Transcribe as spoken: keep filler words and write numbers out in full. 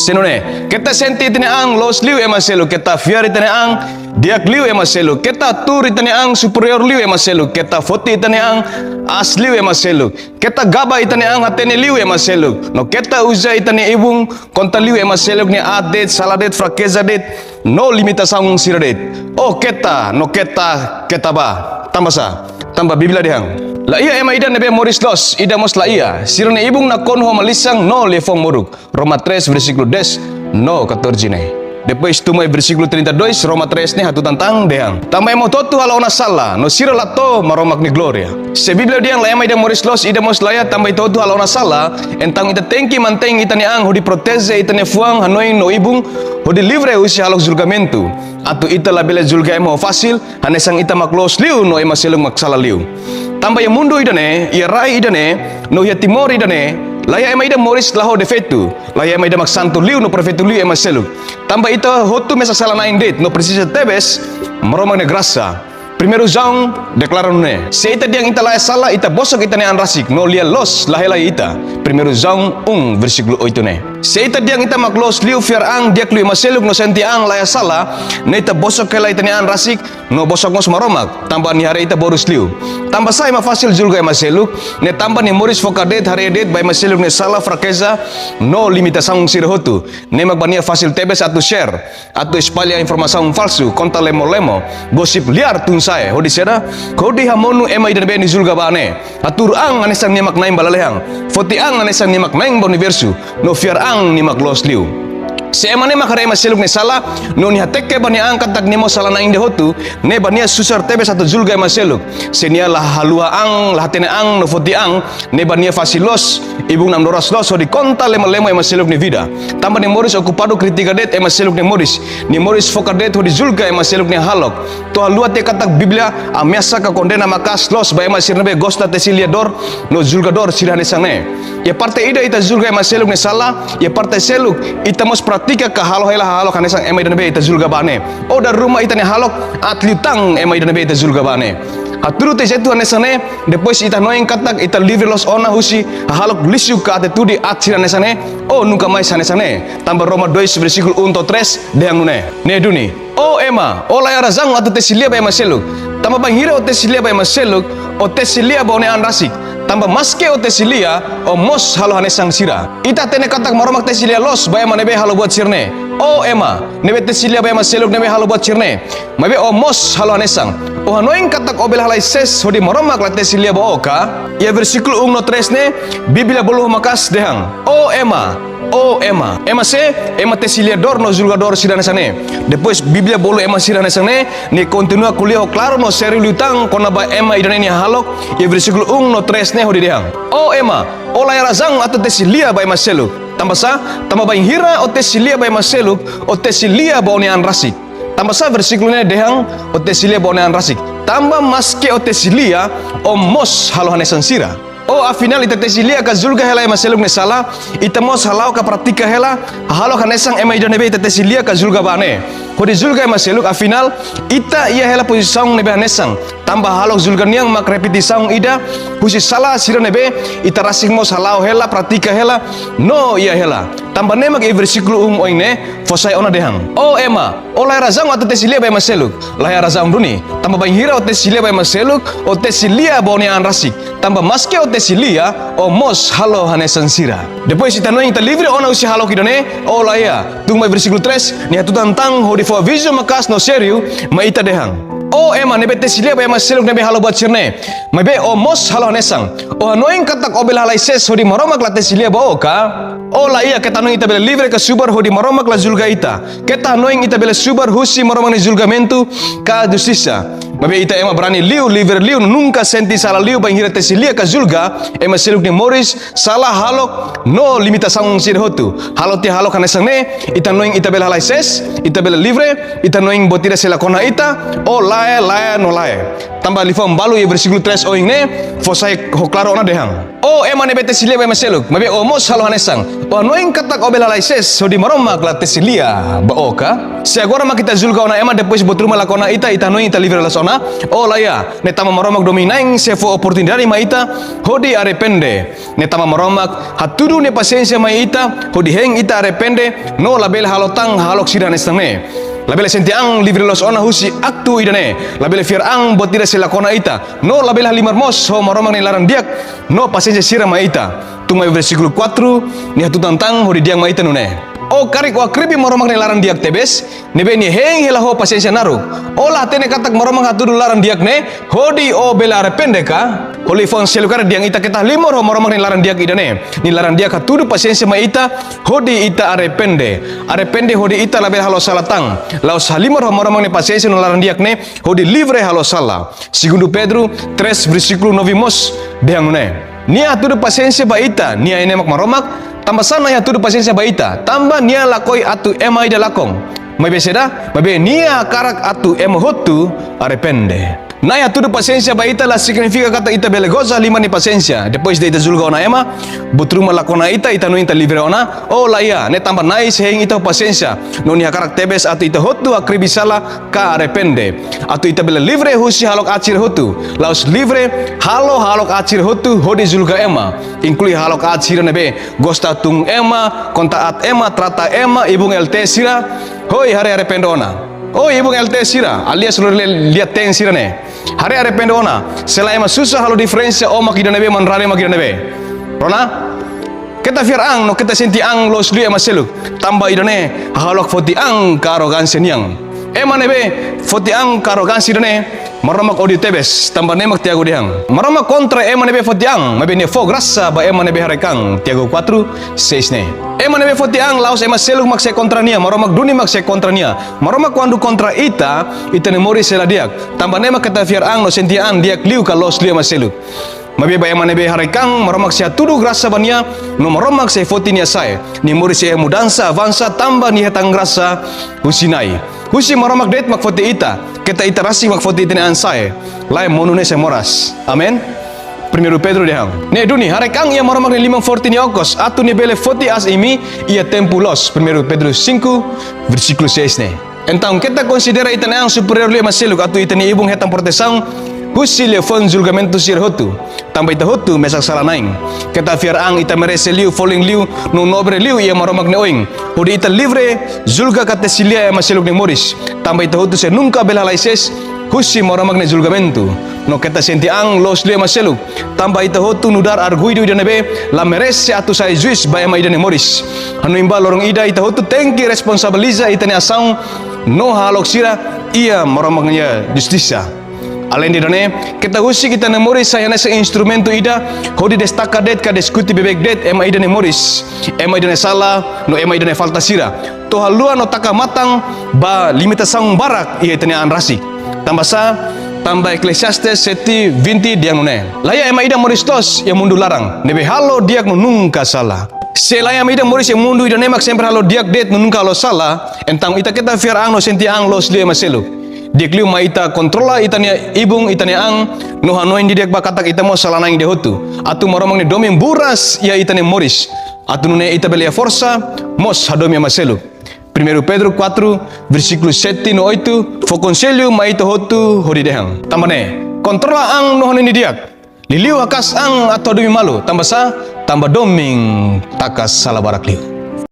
Hatene nune'e, keta sente ita-nia an loos liu ema seluk, keta fiar ita-nia an di'ak liu ema seluk, keta tuur ita-nia an superiór liu ema seluk, keta foti ita-nia an aas liu ema seluk, keta gaba ita-nia an hatene liu ema seluk, no keta uza ita-nia ibun konta liu ema seluk nia aat de'it, sala de'it, frakeza de'it, no limitasaun sira de'it. Oh, keta, no keta, keta bá. Tanba sá? Tanba Bíblia dehan: La iha ema ida ne'ebé moris loos, ida mós la iha. Sira-nia ibun nakonu ho malisan no liafuan moruk. Roma três, versíkulu dez no catorze ne'e. Depois tun mai versíkulu trinta e dois, Roma três ne'e hatutan tan dehan: Tanba ema hotu-hotu halo ona sala, no sira la to'o Maromak nia glória. Se Bíblia dehan la iha ema ida moris loos, ida mós la iha, tanba ita hotu halo ona sala, entaun ita tenke mantein ita-nia an hodi proteje ita-nia fuan, hanoin no ibun, hodi livre husi hahalok julgamentu. Atu ita labele julga ema ho fasil, hanesan ita mak loos liu no ema seluk mak sala liu. Tanba iha mundu ida-ne'e, iha rai ida-ne'e, no iha Timor ida-ne'e, la iha ema ida moris la ho defeitu, la iha ema ida mak santu liu no perfeitu liu ema seluk. Tanba ita hotu mesak sala-na'in de'it, no presiza tebes Maromak nia grasa. Primeiru João deklara nune'e: Se ita dehan ita la iha sala, ita bosok ita-nia an rasik, no lia loos la hela iha ita. Primeiru João um, versíkulu oito ne'e. Se ita dehan ita mak loos liu, fiar an di'ak liu ema seluk, no sente an la iha sala, ne'e ita bosok hela ita-nia an rasik, no bosok mós Maromak, tanba nia haree ita borus liu. Tanba sá ema fasil julga ema seluk? Ne'e tanba nia moris foka de'it, haree de'it ba ema seluk nia sala, frakeza, no limitasaun sira hotu. Ne'e mak ba nia fasil tebes atu share, atu espalla informasaun falsu, konta lemo-lemo, gosip liar tun-sa'e, hodi saida? Hodi hamonu ema ida ne'ebé nia julga ba ne'e. Hatuur an hanesan nia mak na'in ba lalehan, foti an hanesan nia mak na'in ba universu, no fiar an nia mak loos liu. Se ema ne'e mak haree ema seluk nia sala, no nia hateke ba nia an katak nia mós sala-na'in de'it hotu, ne'e ba nia susar tebes atu julga ema seluk. Se nia la haluha an, la hatene an, no foti an, ne'e ba nia fasil loos, ibun namdoras loos hodi konta lemo-lemo ema seluk nia vida. Tanba nia moris okupadu kritika de'it ema seluk nia moris, nia moris foka de'it hodi julga ema seluk nia hahalok. To'o haluha tiha katak Bíblia ameasa ka kondena maka'as loos ba ema sira ne'ebé gosta tesi-lia dór no julgadór sira hanesan ne'e. Iha parte ida ita julga ema seluk nia sala, iha parte seluk ita mós pratika ka halo hela hahalok hanesan ema ida ne'ebé ita julga ba ne'e. Ou dala ruma ita-nia hahalok aat liután ema ida ne'ebé ita julga ba ne'e. Hatudu tiha jeitu hanesan ne'e, depois ita hanoin katak ita livre loos ona husi hahalok lixu ka atitude aat sira hanesan ne'e, ou nunka mais hanesan ne'e. Tanba Roma dois versíkulu um to'o três dehan nune'e: Ne'e duni, ó ema, ó la iha razaun atu tesi-lia ba ema seluk. Tanba bainhira ó tesi-lia ba ema seluk, ó tesi-lia ba ó-nia an rasik. Tanba maske ó tesi-lia, ó mós halo hanesan sira. Ita hatene katak Maromak tesi-lia loos ba ema ne'ebé halo buat sira-ne'e. Ó ema ne'ebé tesi-lia ba ema seluk ne'ebé halo buat sira-ne'e, maibé ó mós halo hanesan. Ó hanoin katak ó bele halai sees hodi Maromak la tesi-lia ba ó ka? Iha versíkulu um no três ne'e, Bíblia bolu ho maka'as dehan: Ó ema, ó ema. Ema sé? Ema tesi-lia dór no julgadór sira hanesan ne'e. Depois Bíblia bolu ema sira hanesan ne'e, nia kontinua ko'alia ho klaru no sériu liután kona-ba ema ida-ne'e nia hahalok, iha versíkulu um no três ne'e hodi dehan: Ó ema, ó la iha razaun atu tesi-lia ba ema seluk. Tanba sá? Tanba bainhira ó tesi-lia ba ema seluk, ó tesi-lia ba ó-nia an rasik. Tanba sá versíkulu ne'e dehan ó tesi-lia ba ó-nia an rasik? Tanba maske ó tesi-lia, ó mós halo hanesan sira. Ou afinál ita tesi-lia ka julga hela ema seluk nia sala, ita mós hala'o ka pratika hela hahalok hanesan ema ida ne'ebé ita tesi-lia ka julga ba ne'e. Hodi julga ema seluk, afinál ita iha hela pozisaun ne'ebé hanesan. Tanba hahalok julga nian mak repetisaun ida husi sala sira ne'ebé ita rasik mós hala'o hela, pratika hela, no iha hela. Tanba ne'e mak iha versíkulu um oin ne'e fó sai ona dehan: Ó ema, ó la iha razaun atu tesi-lia ba ema seluk. La iha razaun duni. Tanba bainhira ó tesi-lia ba ema seluk, ó tesi-lia ba ó-nia an rasik. Tanba maske ó tesi-lia, ó mós halo hanesan sira. Depois ita hanoin ita livre ona husi hahalok ida-ne'e? Ou lae. Tun mai versíkulu três, nia hatutan tan hodi fó avizu maka'as no sériu mai ita dehan: Ó ema ne'ebé tesi-lia ba ema seluk ne'ebé halo buat sira-ne'e, maibé ó mós halo hanesan. Ó hanoin katak ó bele halai sees hodi Maromak la tesi-lia ba ó ka? Ou lae, keta hanoin ita bele livre ka subar hodi Maromak la julga ita. Keta hanoin ita bele subar husi Maromak nia julgamentu ka justisa. Maibé ita ema brani liu, livre liu, nunka sente sala liu bainhira tesi-lia ka julga ema seluk nia moris, sala, hahalok no limitasaun sira hotu. Halo tiha hahalok hanesan ne'e, ita hanoin ita bele halai sees, ita bele livre, ita hanoin buat ida sei la kona ita? Ou lae, lae no lae. Tanba liafuan balu iha versíkulu três oin ne'e fó sai ho klaru ona dehan: Ó ema ne'ebé tesi lia ba ema seluk, maibé ó mós halo hanesan. Ó hanoin katak ó bele halai sees hodi Maromak la tesi lia ba ó ka? Se agora mak ita julga ona ema, depois buat ruma lakon ona ita, ita hanoin ita livre loos ona? Ó lae, ne'e tanba Maromak domin-na'in sei fó oportunidade mai ita hodi arrepende. Ne'e tanba Maromak hatudu nia pasiénsia mai ita, hodi hein ita arrepende, no labele halo tan hahalok sira hanesan ne'e. Labele sente an livre loos ona husi aktu ida-ne'e. Labele fiar an buat ida sei lakon ona ita. No labele halimar mós ho Maromak nia laran-di'ak no pasiénsia sira mai ita. Tun mai versíkulu quatro, nia hatutan tan hodi dehan mai ita nune'e: Ó karik ó hakribi Maromak nia laran-di'ak tebes, ne'ebé nia hein hela ho pasiénsia naruk. Ó la hatene katak Maromak hatudu laran-di'ak ne'e hodi ó bele arrepende ka? Ho liafuan seluk karik dehan ita keta halimar ho Maromak nia laran-di'ak ida-ne'e. Nia laran-di'ak hatudu pasiénsia mai ita hodi ita arrepende. Arrepende hodi ita labele halo sala tan. La'ós halimar ho Maromak nia pasiénsia no laran-di'ak ne'e hodi livre halo sala. Segundu Pedro três versíkulu nove mós dehan nune'e: Nia hatudu pasiénsia ba ita, nia ne'e mak Maromak. Tanbasá Nia hatudu pasiénsia ba ita? Tanba Nia lakohi atu ema ida lakon. Maibé saida? Maibé Nia hakarak atu ema hotu arrepende. Nia hatudu pasiénsia ba ita la signifika katak ita bele goza liman nia pasiénsia. Depois de ita julga ona ema, buat ruma lakon ona ita, ita hanoin ita livre ona? Ó lae, ne'e tanba Nia sei hein ita ho pasiénsia. No Nia hakarak tebes atu ita hotu hakribi sala ka arrepende. Atu ita bele livre husi hahalok aat sira hotu. La'ós livre halo hahalok aat sira hotu hodi julga ema. Inklui hahalok aat sira ne'ebé gosta tun ema, konta aat ema, trata ema, ibun L T sira. Hoi, haree arrepende ona. Ó ibun L T sira, alias lori lia-teen sira ne'e. Haree arrepende ona. Se lae ema susar halo diferensa, ó mak ida ne'ebé, manrare mak ida ne'ebé. Rona? Keta fiar an, no keta sente an loos liu ema seluk. Tanba ida-ne'e hahalok foti an ka arrogánsia nian. Ema ne'ebé foti an ka arrogánsia ida-ne'e, Maromak ódiu tebes. Tanba ne'e mak Tiago dehan: Maromak kontra ema ne'ebé foti an, maibé Nia fó grasa ba ema ne'ebé haraik an. Tiago quatro, seis ne'e. Ema ne'ebé foti an, la'ós ema seluk mak sei kontra nia, Maromak duni mak sei kontra nia. Maromak kuandu kontra ita, ita-nia moris sei la di'ak. Tanba ne'e mak keta fiar an no sente an di'ak liu ka loos liu ema seluk. Maibé ba ema ne'ebé haraik an, Maromak sei hatudu grasa ba nia, no Maromak sei foti nia sa'e. Nia moris sei mudansa, avansa, tanba nia hetan grasa husi Na'i. Husi Maromak de'it mak foti ita, keta ita rasik mak foti ita-nia an sa'e. Lae, monu ne'e sei moras. Amen. Primeiru Pedro dehan: Ne'e duni, haraik an iha Maromak nia liman forte nia okos, atu Nia bele foti aas imi iha tempu loos. Primeiru Pedro cinco, versíkulu seis ne'e. Entaun, keta konsidera ita-nia an superiór liu ema seluk, atu ita-nia ibun hetan protesaun husi liafuan julgamentu sira hotu. Tanba ita hotu mesak sala-na'in. Keta fiar an ita merese liu, folin liu, no nobre liu iha Maromak nia oin, hodi ita livre julga ka tesi lia ema seluk nia moris. Tanba ita hotu sei nunka bele halai sees husi Maromak nia julgamentu. No keta sente an loos liu ema seluk. Tanba ita hotu nu'udar arguidu ida ne'ebé la merese atu sai juís ba ema ida nia moris. Hanoin ba loron ida, ita hotu tenke responsabiliza ita-nia asaun no hahalok sira iha Maromak nia justisa. Aleinde ida-ne'e, keta husik ita-nia moris sai hanesan instrumentu ida hodi destaka de'it ka diskute beibeik de'it ema ida nia moris, ema ida nia sala, no ema ida nia falta sira. To'o haluha no taka matan ba limitasaun barak iha ita-nia an rasik. Tanbasá? Tanba Eclesiastes sete vinte dehan nune'e: Laiha ema ida moris toos iha mundu laran, ne'ebé halo di'ak no nunka sala. Se laiha ema ida moris iha mundu ida-ne'e mak sempre halo di'ak de'it no nunka halo sala, entaun ita keta fiar an no sente an loos liu ema seluk. Di'ak liu mai ita kontrola ita-nia ibun, ita-nia an, no hanoin didi'ak ba katak ita mós sala-na'in ida hotu, atu Maromak nia domin buras iha ita-nia moris, atu nune'e ita bele iha forsa mós hadomi ema seluk. Primeiru Pedro quatro, versíkulu sete no oito, fó konsellu mai ita hotu hodi dehan: Tanba ne'e, kontrola an no hanoin didi'ak. Liuliu haka'as an atu hadomi malu, tanbasá? Tanba domin taka sala barak liu.